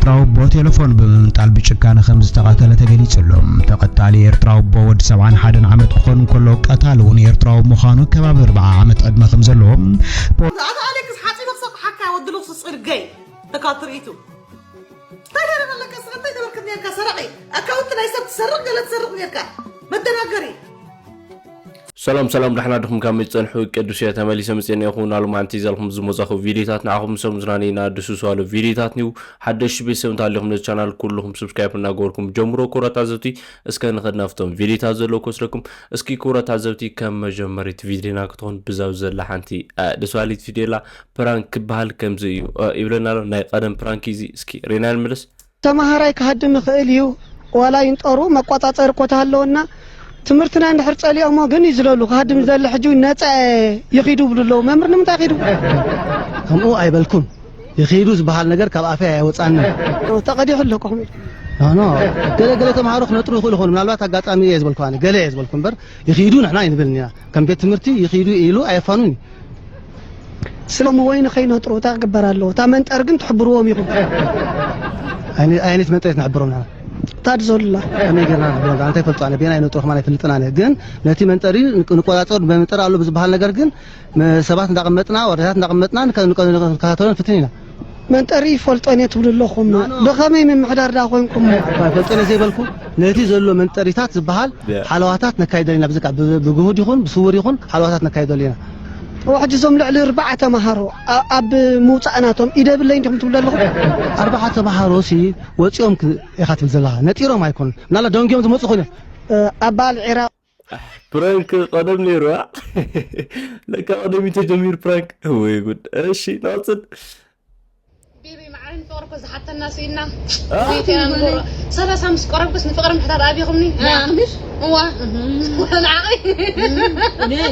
ኤርትራዊ ኣቦ ቴሌፎን ብምምንጣል ብጭካነ ከም ዝተቐተለ ተገሊጹ ኣሎ። ተቐታሊ ኤርትራዊ ኣቦ ወዲ ሰብዓን ሓደን ዓመት ክኾን እንከሎ፣ ቀታሊ እውን ኤርትራዊ ምዃኑ ከባቢ ኣርብዓ ዓመት ዕድመ ከም ዘለዎ ፖ- ኣታ ኣሌክስ ሓፂነ ክሰጥሓካ ወዲ ልኽሱ ፅርገይ ተካትርኢቱ እንታይ ተረፈለካ? ስለ እንታይ ተበርክት ነርካ? ሰረቂ ኣካውንት ናይ ሰብ ትሰርቅ ገለ ትሰርቅ ነርካ መደናገሪ ሰላም ሰላም ዳሕና ድኹም ካብ መፅፀንሑ ቅዱስ እየ ተመሊሰ ምፅን ይኹን ኣሉ ማንቲ ዘልኹም ዝመፃኹ ቪዲዮታት ንዓኹም ሰብ ዝናነይና ድሱስ ኣሉ ቪዲዮታት ኒው ሓደሽ ቤተሰብ እንተሃሊኹም ነዚ ቻናል ኩልኹም ስብስክራይብ እናገበርኩም ጀምሮ ክቡራት ታዘብቲ እስከ ንኸድ ናብቶም ቪዲዮታት ዘለዉ ክወስደኩም እስኪ ክቡራት ታዘብቲ ከም መጀመሪት ቪዲዮና ክትኾን ብዛው ዘላ ሓንቲ ደስባሊት ቪዲዮ ላ ፕራንክ ክበሃል ከምዚ እዩ ይብለና ኣሎ ናይ ቀደም ፕራንክ እዚ እስኪ ሬና ንምልስ ተማሃራይ ክሃድም ይኽእል እዩ ዋላ ይንጠሩ መቋፃፀሪ ኮታ ኣለወና ትምህርትና እንድሕር ፀሊኦሞ ግን ይዝለሉ ክሃድም ዝደሊ ሕጂ እውን ነፃ እየ ይኺዱ ይብሉ ኣለዉ መምህር ንምንታይ ኺዱ ከምኡ ኣይበልኩን ይኺዱ ዝበሃል ነገር ካብ ኣፈይ ኣይወፃንን ተቐዲሑ ኣሎ ከኹም ኖ ገለ ገለ ተምሃሮ ክነጥሩ ይኽእሉ ይኾኑ ምናልባት ኣጋጣሚ እየ ዝበልኩ ኣነ ገለ እየ ዝበልኩ እምበር ይኺዱ ንሕና ኣይንብልን ኢና ከም ቤት ትምህርቲ ይኺዱ ኢሉ ኣየፋኑን ስለ ወይኒ ከይነጥሩ እንታይ ክግበር ኣለዎ እታ መንጠር ግን ትሕብርዎም ኢኹም ኣይ- ኣይነት መጠየት ንሕብሮም ንሕና እታ ድዘሉላ ከመይ ጌርና ንሕብሮም እንታይ ፈልጡ ኣነ ቤና ይነጥሩ ከማን ኣይፈልጥን ኣነ ግን ነቲ መንጠሪ ንቆ- ንቆፃፀሩ መንጠሪ ኣሎ ብዝበሃል ነገር ግን ም- ሰባት እንዳቐመጥና ወረዳታት እንዳቐመጥና ንከ- ንከ- ንከታተሎ ንፍትን ኢና መንጠሪ ይፈልጦን እየ ትብሉ ኣለኹም ብኸመይ ምምሕዳር ዳ ኮንኩም ፈልጦን እየ ዘይበልኩ ነቲ ዘሎ መንጠሪታት ዝበሃል ሓለዋታት ነካይደሉ ኢና ብዝካ ብ- ብግሁድ ይኹን ብስውር ይኹን ሓለዋታት ነካይደሉ ኢና ሕጂ እዞም ልዕሊ ርባዓ ተምሃሮ ኣ- ኣብ ምውፃእ ናቶም ኢደ ብለይ እንዲኹም ትብሉ ኣለኹም ኣርባዓ ተምሃሮ ሲ ወፂኦም ክ- ኢኻ ትብል ዘለኻ ነጢሮም ኣይኮኑን ምናልባት ደንጊዮም ዝመፁ ኮይኖም ኣባል ዒራቕ ፕራንክ ቀደም ነይሩ ያ ለካ ቀደም እዩ ተጀሚሩ ፕራንክ ወይ ጉድ እሺ ናፅል ቤቢ ማዕረን ፍቅሪ እኮ ዝሓተና ስኢና ሰላሳ ምስ ቀረብኩስ ንፍቅሪ ምሕታት ኣብኹምኒ ንዓቕምሽ እዋ ንዓቐይ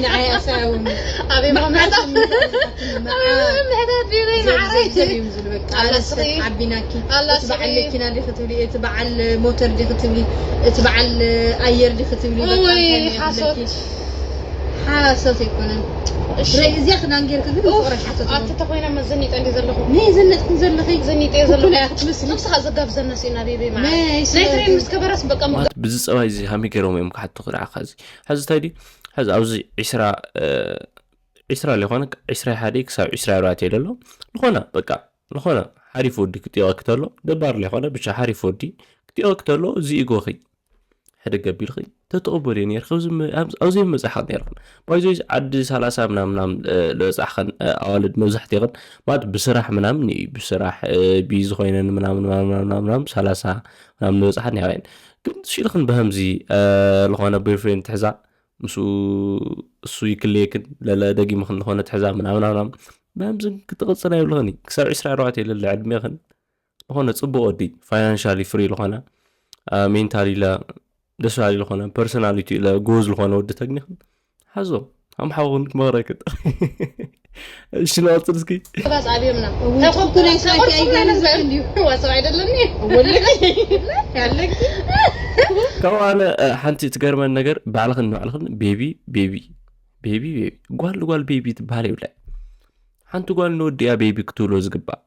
ንዓይ ኣሳያውኒ ኣበይ ምሕታት ምሕታት ቤቢ ማዕረይ ዓቢናኪ በዓል መኪና ዲ ክትብሊ እቲ በዓል ሞተር ዲ ክትብሊ እቲ በዓል ኣየር ዲ ክትብሊ ሓሶት ሓሶት ኣይኮነን እዚኣ ክዳን ጌርክ ግን ፍቅረይ ሓሶት ኣቲ ተኮይነ መዘኒጠ እንዲ ዘለኹ ናይ ዘነጥክን ዘለኺ ዘኒጠ ዘለኹ ኩኩላ ክትመስሊ ነብስኻ ዘጋብዘና ሲና ቤቢ ናይ ናይ ትሬን ምስ ከበረስ በቃ ማለት ብዚ ፀባይ እዚ ሃመይ ገይሮም እዮም ክሓቱ ክድዓካ እዚ ሕዚ እንታይ ድዩ ሕዚ ኣብዚ ዒስራ ዒስራ ለይኮነ ዒስራ ሓደ ክሳብ ዒስራ ኣርባዕተ ይደሎ ዝኾነ በቃ ዝኾነ ሓሪፍ ወዲ ክጥየቐኪ ተሎ ደባር ለይኮነ ብቻ ሓሪፍ ወዲ ክጥየቐኪ ተሎ እዚ ኢጎኺ ሕደግ ኣቢልኺ ተተቐበልዮ ነርኪ ኣብዚ መፃእኽን ነርክን ባይዞ ዓዲ ሰላሳ ምናምን ምናምን ዝበፃሕኽን ኣዋልድ መብዛሕትኽን ማለት ብስራሕ ምናምን እዩ ብስራሕ ቢዚ ኮይነን ምናምን ምናምን ምናምን ሰላሳ ምናምን ዝበፃሓን ያኸን ግን ሽልኽን በህምዚ ዝኾነ ቦይፍሬንድ ትሕዛ ምስኡ እሱ ይክልየክን ለለ ደጊምኽን ዝኾነ ትሕዛ ምናምን ምናምን በህምዝን ክትቕፅላ የብልኽን ክሳብ ዕስራ ኣርባዕተ የለለ ዕድሜኽን ዝኾነ ፅቡቅ ወዲ ፋይናንሻሊ ፍሪ ዝኾነ ሜንታሊ ለ ደስ ባሊ ዝኾነ ፐርሶናሊቲ ለ ጎዝ ዝኾነ ወዲ ተግኒኽን ሓዞ ኣምሓውን ክመኽረክን እሺ ንቐፅል እስኪ ባስ ኣብዮምና ቁርጡም ናይ ስራቂ ኣይገርም ዝብል እዩ ዋሰብ ኣይደለኒ ወልቂ ያለቂ ካብኡ ኣነ ሓንቲ ትገርመን ነገር ባዕልኽን ንባዕልኽን ቤቢ ቤቢ ቤቢ ቤቢ ጓል ጓል ቤቢ ትበሃል የብላ ሓንቲ ጓል ንወዲያ ቤቢ ክትብሎ ዝግባእ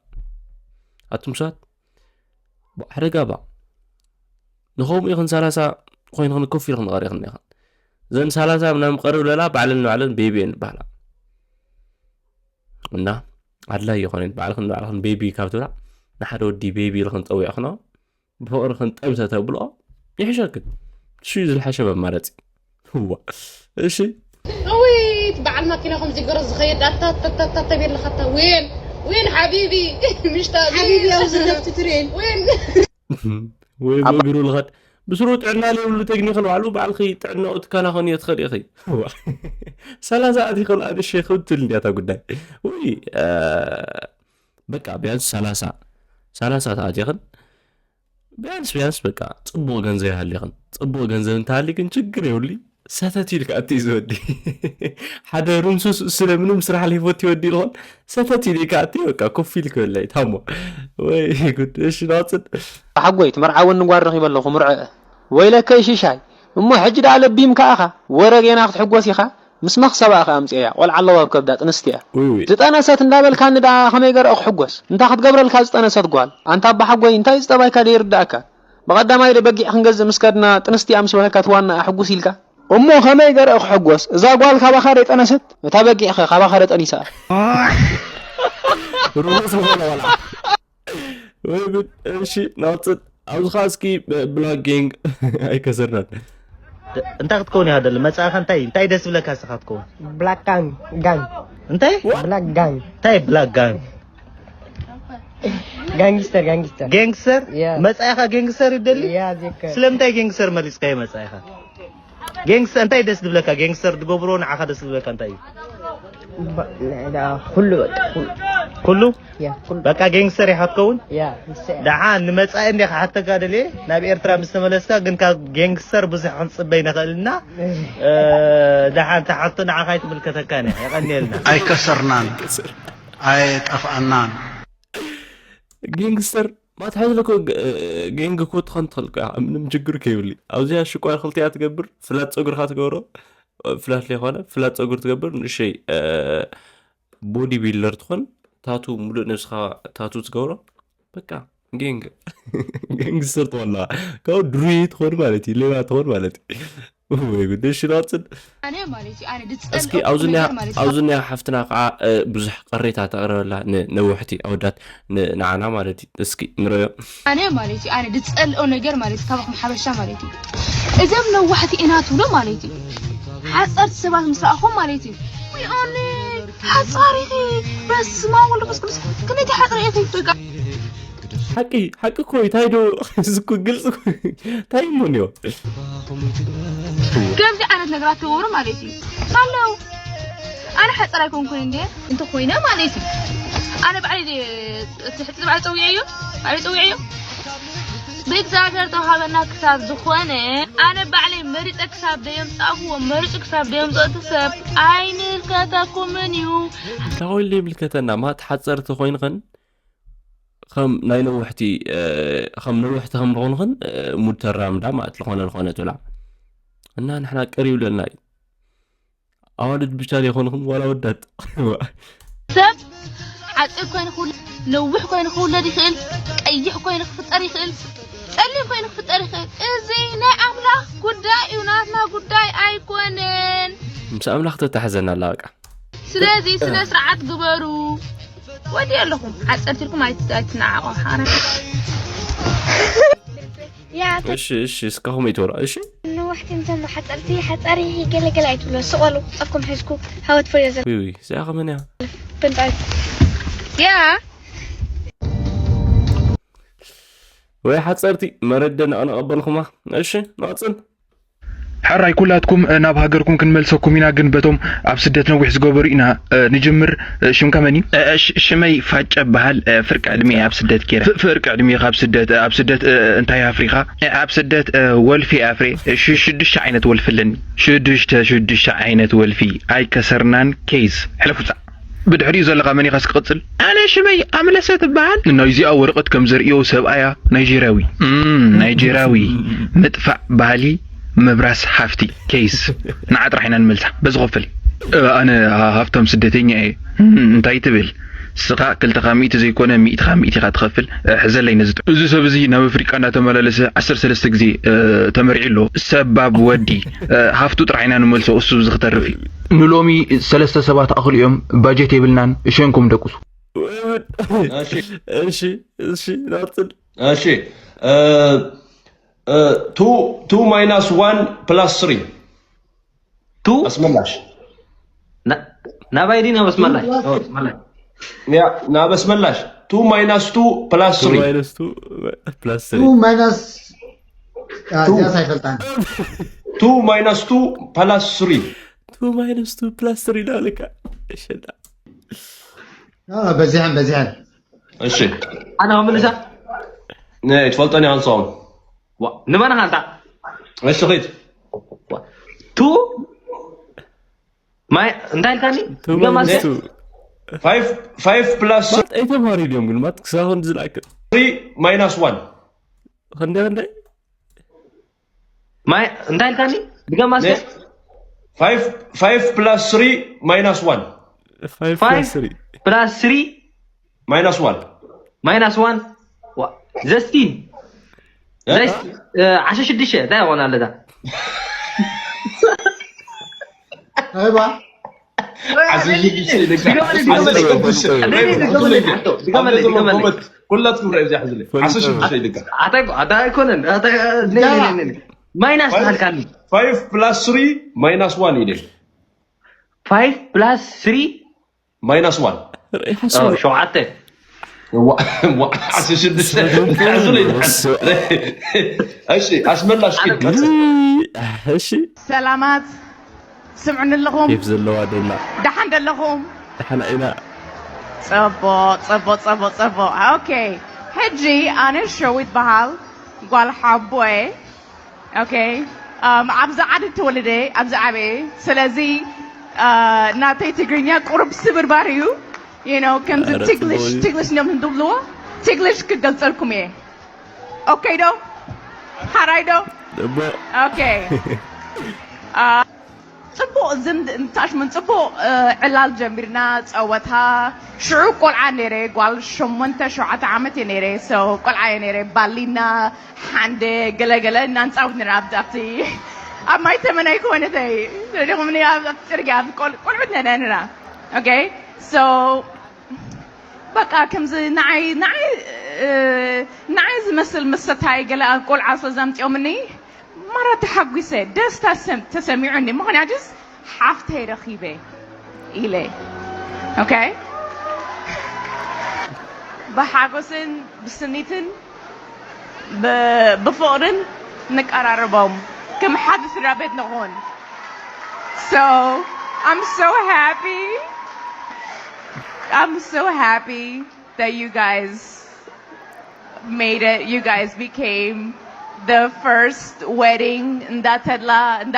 ኣቱም ሰባት ሓደጋ ባ ንኸምኡ ኢኽን ሰላሳ ኮይንኽን ኮፍ ኢልኽን ቐሪኽን ኢኽን እዘን ሰላሳ ምናምን ቀርብ ለላ ባዕለን ንባዕለን ቤቢ እየን ዝበሃላ እና ኣድላይ ይኾነ ባዕልኽን ንባዕልኽን ቤቢ ካብ ትብላ ንሓደ ወዲ ቤቢ ኢልኽን ፀዊዕኽኖ ብፍቕሪ ክንጠብሰ ተብልኦ ይሕሸክን እሱ እዩ ዝልሐሸ መማረፂ እዋ እሺ እውይ በዓል ማኪና ከምዚ ገረዝ ዝኸየድ ኣታታታታ ተቤለኻታ ወይን ወይን ሓቢቢ ምሽታ ሓቢቢ ኣብዚ ደፍቲ ትሬን ወይን ወይ በእግሩ ልኸድ ብስሩ ጥዕና ዘይብሉ ተግኒኽን ባዕሉ ባዕልኺ ጥዕናኡ ትከናኸንዮ ትኽእል ኢኺ ሰላሳ ኣቲኽን ኣንሸ ክብትል እንዲያታ ጉዳይ ወይ በቃ ቢያንስ ሰላሳ ሰላሳ ተኣቲኽን ቢያንስ ቢያንስ በቃ ፅቡቕ ገንዘብ ይሃልኽን ፅቡቕ ገንዘብ እንተሃሊ ግን ችግር የብሉ ሰተት ኢልካ ኣትዩ ዝወዲ ሓደ ሩምሱስ ስለ ምንም ስራሕ ለይፈቲ ወዲ ይልኾን ሰተት ኢልካ ኣትዩ በቃ ኮፍ ኢልክ በላይ ታሞ ወይ ጉድ እሺ ናፅን ሓጎይ ትመርዓወኒ ጓል ረኺበ ኣለኹ ምርዐ ወይለከይ ሽሻይ እሞ ሕጂ ደኣ ለቢምካ ኢኻ ወረ ጌና ክትሕጎስ ኢኻ ምስ መኽሰባ ኢኻ ኣምጽኣያ። ቆልዓ ኣለዋ ኣብ ከብዳ፣ ጥንስቲ እያ። ውይ ውይ ዝጠነሰት እንዳበልካኒ ደኣ ከመይ ገረ ክሕጎስ? እንታይ ክትገብረልካ ዝጠነሰት ጓል? ኣንታ ኣባሓጎይ እንታይ ዝጠባይካ ደይርዳእካ? ብቐዳማይ ደ በጊዕ ክንገዝእ ምስ ከድና ጥንስቲ እያ ምስ በለካ ትዋና ሕጉስ ኢልካ? እሞ ከመይ ገረ ክሕጎስ? እዛ ጓል ካባኻ ደይ ጠነሰት? እታ በጊዕ ኸ ካባኻ ደ ጠኒሳ? ርኡስ ዝኾነ ቆልዓ ወይ ጉድ። እሺ ናውፅን ኣብዚ ኸዓ እስኪ ብላክ ጌንግ ኣይከሰርናን። እንታይ ክትከውን ኢኻ ደሊ መጻእኻ እንታይ እንታይ ደስ ዝብለካ ስኻ ክትከውን ብላክ ጋንግ ጋንግ እንታይ ብላክ ጋንግ እንታይ ብላክ ጋንግ ጋንግስተር ጋንግስተር ጌንግስተር Yeah. መጻእኻ ጌንግስተር ይደሊ ያ ዜከ ስለምንታይ ጌንግስተር መሪጽካዮ መጻእኻ ጌንግስተር እንታይ ደስ ዝብለካ ጌንግስተር ዝገብሮ ንዓኻ ደስ ዝብለካ እንታይ እዩ ባ- ዳ- ኩሉ በቃ ኩሉ ኩሉ ያ ኩሉ በቃ ጌንግስተር ኢኻ ክትከውን ያ ንሰ ደሓን ንመጻኢ እንዲኻ ሓተካ ደልየ ናብ ኤርትራ ምስ ተመለስካ ግን ካብ ጌንግስተር ብዙሕ ክንጽበይ ንኽእል እና እ፣ ደሓን ተሓቶ ንዓኻ ኣይትምልከተካን እያ የቐንየልና ኣይከሰርናን ኣይጠፍኣናን። ጌንግስተር ማትሓዝ ለኮ ጌንግ እኮ ትኾን ትኽእል እኮ ኢኻ፣ ምንም ችግር ከይብሉ። ኣብዚኣ ሽቋር ክልቲኣ ትገብር፣ ፍላት ፀጉርኻ ትገብሮ፣ ፍላት ለይኮነ ፍላት ፀጉር ትገብር፣ ንእሸይ ቦዲ ቢልደር ትኾን፣ ታቱ ሙሉእ ነብስኻ ታቱ ትገብሮ፣ በቃ ጌንግ ጌንግስተር ትኾን ኣለኻ። ካብኡ ድሩይ ትኾን ማለት እዩ፣ ሌባ ትኾን ማለት እዩ። ወይ ጉድ። እሺ ንቐፅል። ኣነ ማለት እዩ ኣነ እስኪ ድፀልኦ ኣብዚ ኒያ ነገር ማለት ኣብዚ ኒያ ሓፍትና ከዓ እ፣ ብዙሕ ቅሬታ ተቕርበላ ንነውሕቲ ኣወዳት ን- ንዓና ማለት እዩ። እስኪ ንረዮ። ኣነ ማለት እዩ ኣነ ድፀልኦ ነገር ማለት እዩ ካባኹም ሓበሻ ማለት እዩ እዞም ነዋሕቲ ኢና ትብሎ ማለት እዩ ሓፀርቲ ሰባት ምስ ረኣኹም ማለት እዩ ዊኦን ሓፃሪኺ በስማ ወልድ ቅዱስ ቅዱስ ከመይ ትሓፅሪ እየ ከይትወጋ ሓቂ ሓቂ እኮ እዩ። እንታይ ዶ እዚ እኮ ግልፂ እኮ እዩ። እንታይ እሞ እኒኦ? ከምዚ ዓይነት ነገራት ትገብሩ ማለት እዩ ሃለው ኣነ ሓፀር ኣይኮንኩን እንደ እንተኮይነ ማለት እዩ ኣነ ባዕለይ ትሕቲ ባዕለ ፀዊዐዮ ባዕለ ፀዊዐዮ ብእግዚኣብሔር ተውሃበና ክሳብ ዝኾነ ኣነ ባዕለይ መሪፀ ክሳብ ደየምፃእኩዎ መሪፁ ክሳብ ደየምፅኦ እቲ ሰብ ኣይምልከተኩምን እዩ እንታይ ኮይኑ ይምልከተና? ማት ሓፀርቲ ኮይንኸን ከም ናይ ነውሕቲ እ፣ ከም ነውሕቲ ከም ዝኾንኽን እ፣ ሙድ ተራምዳ ማለት ዝኾነ ዝኾነ ትብላ እና ንሕና ቅር ይብለና እዩ። ኣዋልድ ብቻ ዘይኮንኽን ዋላ ወዳት ሰብ ሓፂር ኮይኑ ክውለድ ነዊሕ ኮይኑ ክውለድ ይኽእል ቀይሕ ኮይኑ ክፍጠር ይኽእል ፀሊም ኮይኑ ክፍጠር ይኽእል እዚ ናይ ኣምላኽ ጉዳይ እዩ ናትና ጉዳይ ኣይኮነን ምስ ኣምላኽ ተታሕዘና ኣላ በቃ። ስለዚ ስነ ስርዓት ግበሩ ወዲ ኣለኹም ሓፀርቲልኩም ኣይትናዓቆ ሓረ ያ እሺ እሺ እስካኹም ይትወራ እሺ ንዋሕቲ እንተም ሓፀርቲ ሓፃሪ ገለገለ ኣይትብሎ ስቐሉ ፀኩም ሒዝኩ ሃወት ፍርዮ ዘ ዊዊ እዚኣ ከመን እያ ብንጣይ ያ ወይ ሓፀርቲ መረደ ንቐበልኹማ እሺ ንቐፅል ሕራይ ኩላትኩም ናብ ሃገርኩም ክንመልሰኩም ኢና ግን በቶም ኣብ ስደት ነዊሕ ዝገበሩ ኢና ንጅምር ሽምካ መን እዩ ሽመይ ፋጨ በሃል ፍርቂ ዕድሜ ኣብ ስደት ገይረ ፍርቂ ዕድሜ ካብ ስደት ኣብ ስደት እንታይ ኣፍሪኻ ኣብ ስደት ወልፊ ኣፍሬ ሽዱሽተ ዓይነት ወልፊ ኣለኒ ሽዱሽተ ሽዱሽተ ዓይነት ወልፊ ኣይከሰርናን ኬዝ ሕለፉፃ ብድሕሪኡ ዘለኻ መን ኢኻስ ክቕጽል? ኣነ ሽመይ ኣምለሰ ትበሃል። ናይዚኣ ወረቐት ከም ዘርእዮ ሰብኣያ ናይጀርያዊ እም፣ ናይጀርያዊ ምጥፋእ ባህሊ ምብራስ ሃፍቲ ኬይስ ንዓ ጥራሕ ኢና ንመልሳ በዚ ክፍል ኣነ ሃ- ሃፍታም ስደተኛ እየ እም፣ እንታይ ትብል ስኻ ክልተ ካብ ሚእቲ ዘይኮነ ሚእቲ ካብ ሚእቲ ኢኻ ትኸፍል ሕዘለይ ነዚ እዚ ሰብ እዚ ናብ ኣፍሪቃ እናተመላለሰ ዓሰርተ ሰለስተ ግዜ ተመሪዑ ኣሎ ሰባብ ወዲ ሃፍቱ ጥራሕ ኢና ንመልሶ እሱ እዚ ክተርፍ እዩ ንሎሚ ሰለስተ ሰባት ኣኽሉ እዮም ባጀት የብልናን ሸንኩም ደቁሱ እሺ እሺ ናፅል እሺ ቱ ማይናስ ዋን ፕላስ ስሪ ቱ ኣስመላሽ ናባይ ድዩ ናብ ኣስመላሽ ናብ ኣስመላሽ ቱ ማይናስ ቱ ፕላስ ስሪ ፕላስ ስሪ ቱ ማይናስ እዚኣስ ኣይፈልጣን ቱ ማይናስ ቱ ፕላስ ስሪ ቱ ማይነስ ቱ ፕላስ ትሪ ዳልካ እሸዳ በዚሐን በዚሐን እሺ ኣነ ክምልሳ ትፈልጠን ኢኻ ንስኹም ንመን ኣንታ እሺ ኺድ ቱ ማይ እንታይ ኢልካኒ ቱ ማይነስ ቱ ፋይቭ ፕላስ ኣይተማሪ ድዮም ግን ማት ክሳኹን ዝለኣክል ማይናስ ዋን ክንደ ክንደ ማይ እንታይ ኢልካኒ ድገማ እስኪ Five, five plus three minus one. Five plus three. Plus three Minus one. Minus one. Zestin. Zestin. Ashe shidishe. Dai wana leda. Aiba. Ashe shidishe. Kulat kumra ibza hazle. Ashe shidishe. Minus halkani. Five plus three minus one ile. Five plus three Minus one. ሸውዓተ። Ashe shidishe. Ashe, ashe. እሺ ሰላማት ስምዑኒ ኣለኹም ኬፍ ዘለዋ ደላ ደሓን ደለኹም ደሓና ኢና ፅቡቕ ፅቡቕ ፅቡቕ ፅቡቕ ኦኬ ሕጂ ኣነ ሸዊት በሃል ጓል ሓቦየ ኦኬ ኣብዚ ዓዲ ተወልደ ኣብዚ ዓበየ ስለዚ ናተይ ትግርኛ ቁሩብ ስብርባር እዩ you know ከምዚ ትግልሽ ትግልሽ እዮም ዝብልዎ ትግልሽ ክገልፀልኩም እየ ኦኬ ዶ ሓራይ ዶ ኦኬ ፅቡቅ ዝምድ እንታሽ ምን ፅቡቅ ዕላል ጀሚርና ፀወታ ሽዑ ቆልዓ ነይረ ጓል ሸሞንተ ሸውዓተ ዓመት እየ ነይረ ሰው ቆልዓ እየ ነይረ ባሊና ሓንደ ገለገለ እናንፃውት ነራ ኣብቲ ኣብ ማይ ተመናይ ከሆነተይ ስለዚኹም ኣብ ፅርግያ ቆልዑት ነነ ነራ okay so በቃ ከምዚ ንዓይ ንዓይ ንዓይ ዝመስል መሰታይ ገለ ቆልዓ ስለ ዘምፅኦምኒ ማራ ተሓጒሰ ደስታ ተሰሚዑኒ ምክንያቱስ ሓፍተይ ረኺበ ኢለ okay ብሓጎስን ብስኒትን ብፍቕርን ንቀራረቦም ከም ሓደ ስድራ ቤት ንኹን so I'm so happy I'm so happy that you guys made it you guys became the first wedding እንዳ ተድላ እንዳ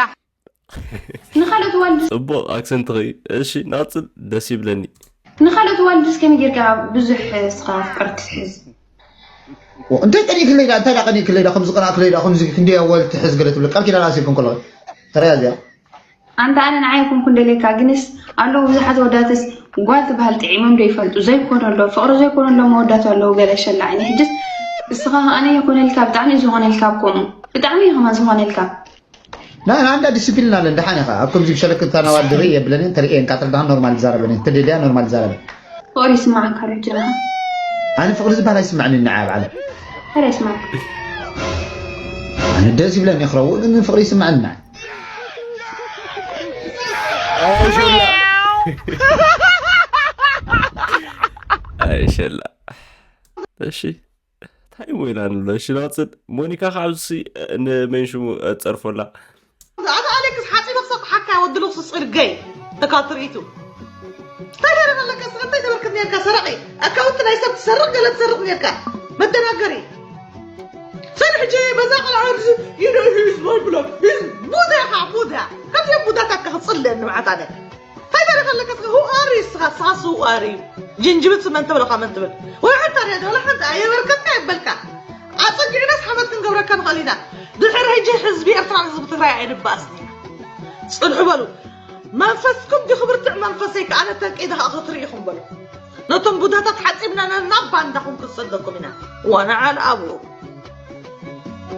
ንኻልኦት ዋልድስ ፅቡቕ ኣክሰንትኺ እሺ ናፅል ደስ ይብለኒ ንኻልኦት ዋልድስ ከመይ ጌርካ ብዙሕ ስኻ ፍቅሪ ክትሕዝ እንታይ ቀኒክለይ ዳ እንታይ ዳ ቀኒክለይ ዳ ከምዚ ቀናክለይ ዳ ከምዚ ክንደይ ኣዋል ትሕዝ ገለ ትብል ቃል ኪዳን ኣሲርኩም ከለኹ ተረያ እዚኣ ኣንተ ኣነ ንዓይ ኣይኮንኩን ደልየካ ግንስ ኣለዉ ብዙሓት ወዳትስ ጓል ትበሃል ጥዒሞም ዶ ይፈልጡ ዘይኮነ ኣሎ ፍቅሪ ዘይኮነ ኣሎ መወዳቱ ኣለዉ ገለ ሸላ ዓይነ ሕጅስ እስኻ ኣነ ይኮነልካ ብጣዕሚ ዝኾነልካ ኮሙ ብጣዕሚ ይኸማ ዝኾነልካ ና ኣንዳ ዲስፕሊን ኣለን ደሓን ኢኻ ኣብ ከምዚ ብሸለክታ ናዋል ድርኢ የብለንን ተርእየን ቃጥል ደሃን ኖርማል ዝዛረበን ተደልያ ኖርማል ዝዛረበ ፍቅሪ ይስማዓካ ዶ ጀና ኣነ ፍቅሪ ዝበሃል ኣይስማዕኒ ንዓ ኣብ ዓለም ፍቅሪ ይስማዓካ ኣነ ደስ ይብለኒ ክረው ግን ፍቅሪ ይስማዕኒ ንዓ ኣይሸላ እሺ እንታይ ወይላ ንብሎ እሺ ናፅል ሞኒካ ካብዚ ንመንሽሙ ፀርፎላ ኣታ ኣሌክስ ሓፂበ ክሰጥሓካ ወዲ ልኽሱ ፅርገይ እካ ትርኢቱ እንታይ ገረመለካ ስለ እንታይ ተበርክት ነርካ ሰረቂ ኣካውንት ናይ ሰብ ትሰርቅ ገለ ትሰርቅ ነርካ መደናገሪ ሰን ሕጂ በዛ ቆልዓ ሕዚ you know he's my blood he's ቡዳ ኢኻ ቡዳ ከምዚኦም ቡዳታት ከኽፅልእ ንብዓት ኣነ እንታይ ገረመለካ ስኻ who are you ስኻ ስኻስ who are you ጅንጅብል ስመን ተብለኻ መን ትብል ወላ ሓንቲ ኣርያ ወላ ሓንቲ ኣየበርከትካ የበልካ ኣፀጊዕናስ ሓመድ ክንገብረካ ንኽእል ኢና ድሕሪ ሕጂ ህዝቢ ኤርትራን ህዝቢ ትግራይ ኣይንባእስ ጽንሑ በሉ መንፈስኩም ድዩ ክብርትዕ መንፈሰይ ከኣ ነተን ቄዳ ከኣ ክትርኢ ኢኹም በሉ ነቶም ቡዳታት ሓጺብና ነናብ ባንዳኹም ክንሰደኩም ኢና ዋንዓል ኣብኡ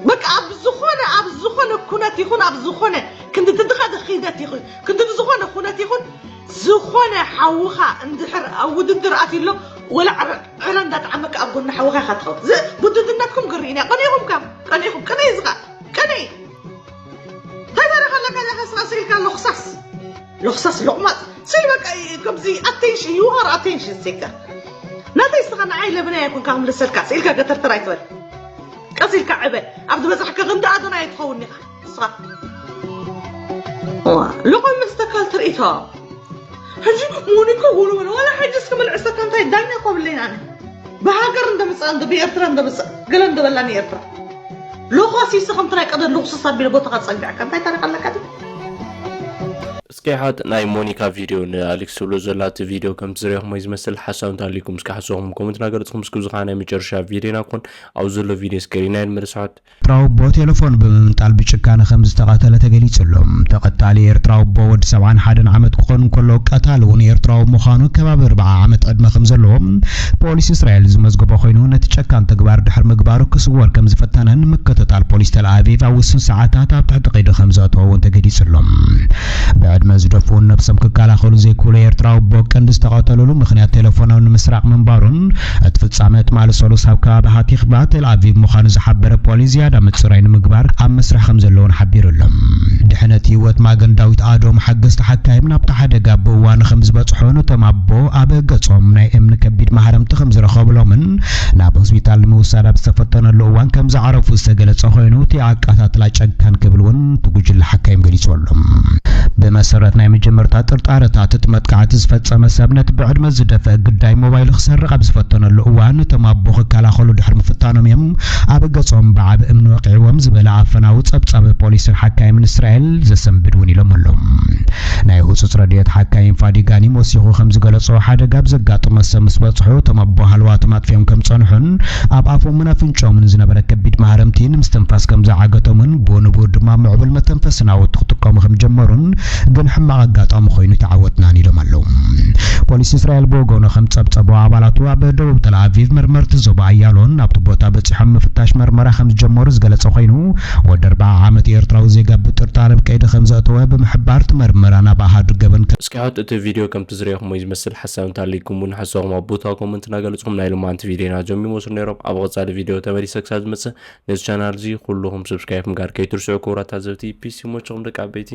በቃ ኣብ ዝኾነ ኣብ ዝኾነ ኩነት ይኹን ኣብ ዝኾነ ክንዲ ትድኸደ ኺደት ይኹን ክንዲ ዝኾነ ኩነት ይኹን ዝኾነ ሓውኻ እንድሕር ኣብ ውድድር ኣትዩ ኣሎ ወላ ዕረ እንዳተዓመካ ኣብ ጎኒ ሓውኻ ኢኻ ትኸውን ውድድነትኩም ግርኢን እያ ቀኒኹም ካም ቀኒኹም ቅነይ ዝኻ ቅነይ እንታይ ታሪኽ ኣለካ ዳኻ ስራ ስኢልካ ሎኽሳስ ሎኽሳስ ሎቕማጽ ስይ በቃ ከምዚ attention you are attention seeker ናተይ ስኻ ንዓይ ለብናይ ኣይኮንካ ክምልሰልካ ስኢልካ ገተርተር ኣይትበል ቀስ ኢልካ ዕበ ኣብ ዝበጻሕካ ክንዲ ኣዶናይ ትኸውን ኢኻ ንስኻ ልቆም ምስ ተካል ትርኢቶ ሕጂ ሞኒኮ ወለወለ ዋላ ሕጂ እስከ መልዕሰካ እንታይ ዳኛ እኮ ብለይና ኣነ ብሃገር እንደምፅኣ እንደ ብኤርትራ እንደምፅእ ገለ እንደበላኒ ኤርትራ ሎኳስ ይስኸም ትራይ ቀደድ ልቑስስ ኣቢለ ቦታኻ ፀጊዕካ እንታይ ታሪክ ኣለካ ድዩ እስኪ እስኪ ሓት ናይ ሞኒካ ቪድዮ ንኣሌክስ ትብሎ ዘላ እቲ ቪድዮ ከምቲ ዝረኹሞ ዝመስል ሓሳብ እንተሃልዩኩም እስኪ ሓሳብኩም ኮመንት እናገለጽኩም እስኪ ብዙ ናይ መጨረሻ ቪድዮ ኢና ክኾን ኣብ ዘሎ ቪድዮ እስከ ሪና ንመለስ ሓት። ኤርትራዊ ኣቦ ቴሌፎን ብምምንጣል ብጭካነ ከም ዝተቐተለ ተገሊጹ ኣሎ። ተቐታሊ ኤርትራዊ ኣቦ ወዲ ሰብዓን ሓደን ዓመት ክኾን እንከሎ ቀታሊ እውን ኤርትራዊ ምዃኑ ከባቢ ኣርብዓ ዓመት ዕድመ ከም ዘለዎ ፖሊስ እስራኤል ዝመዝገቦ ኮይኑ ነቲ ጨካን ተግባር ድሕሪ ምግባሩ ክስወር ከም ዝፈተነን ምክትታል ፖሊስ ተል ኣቪቭ ኣብ ውሱን ሰዓታት ኣብ ትሕቲ ቀይዲ ከም ዘእተዎ እውን ተገሊጹ ኣሎ። ብዕድመ ዝደፍኡን ነብሶም ክከላኸሉ ዘይክእሉ ኤርትራዊ ኣቦ ቀንዲ ዝተቐተሉሉ ምኽንያት ቴሌፎኖም ንምስራቕ ምንባሩን እቲ ፍጻመ ትማሊ ሰሉስ ኣብ ከባቢ ሃቲኽባ ቴል ኣቪቭ ምዃኑ ዝሓበረ ፖሊስ ዝያዳ ምጽራይ ንምግባር ኣብ መስርሕ ከም ዘለውን ሓቢሩ ኣሎ። ድሕነት ህይወት ማገን ዳዊት ኣዶም ሓገዝቲ ሓካይም ናብቲ ሓደጋ ብእዋኑ ከም ዝበጽሖ ነቶም ኣቦ ኣብ ገጾም ናይ እምኒ ከቢድ ማህረምቲ ከም ዝረኸብሎምን ናብ ሆስፒታል ንምውሳድ ኣብ ዝተፈተነሉ እዋን ከም ዝዓረፉ ዝተገለጸ ኮይኑ እቲ ኣቃታትላ ጨካን ክብል እውን እቲ ጉጅለ ሓካይም ገሊጹ ኣሎ። ብመሰረት ናይ መጀመርታ ጥርጣረታት እቲ መጥቃዕቲ ዝፈጸመ ሰብ ነቲ ብዕድመ ዝደፍአ ግዳይ ሞባይሉ ክሰርቕ ኣብ ዝፈተነሉ እዋን እቶም ኣቦ ክከላኸሉ ድሕሪ ምፍታኖም እዮም ኣብ ገጾም ብዓቢ እምኒ ወቂዕዎም ዝበለ ኣፈናዊ ጸብጻብ ፖሊስን ሓካይምን እስራኤል ዘሰንብድ እውን ኢሎም ኣለዉ። ናይ ህጹጽ ረድኤት ሓካይም ፋዲ ጋኒም ወሲኹ ከም ዝገለጾ ሓደጋ ኣብ ዘጋጠመ ሰብ ምስ በጽሑ እቶም ኣቦ ሃለዋቶም ኣጥፊኦም ከም ጸንሑን ኣብ ኣፎምን ኣፍንጭኦምን ዝነበረ ከቢድ ማህረምቲ ንምስትንፋስ ከም ዝዓገቶምን ብኡ ንብኡ ድማ ምዕቡል መተንፈሲ ናውቲ ክጥቀሙ ከም ጀመሩን ግን ሕማቕ ኣጋጣሚ ኮይኑ ተዓወትናን ኢሎም ኣለዉ። ፖሊስ እስራኤል ብወገኑ ከም ጸብጸቦ ኣባላቱ ኣብ ደቡብ ተል ኣቪቭ መርመርቲ ዞባ ኣያሎን ናብቲ ቦታ በጺሖም ምፍታሽ መርመራ ከም ዝጀመሩ ዝገለጸ ኮይኑ ወዲ ኣርብዓ ዓመት ኤርትራዊ ዜጋ ብጥርጣረ ኣብ ቀይዲ ከም ዘእተወ ብምሕባር እቲ መርመራ ናብ ኣሃዱ ገበን እስኪ ሓት እቲ ቪድዮ ከምቲ ዝረኹሞ ዝመስል ሓሳብ እንተሃልዩኩም እውን ሓሳብኩም ኣብ ቦታ ኮመንት እናገለጽኩም ናይ ሎማንቲ ቪድዮና ዞም ይመስሉ ነይሮም። ኣብ ቀጻሊ ቪድዮ ተመሊሰ ክሳብ ዝመጽእ ነዚ ቻናል እዚ ኩልኹም ሰብስክራይብ ምግባር ከይትርስዑ ክቡራት ታዘብቲ። ፒስ ይመችኹም ደቂ ዓበይቲ።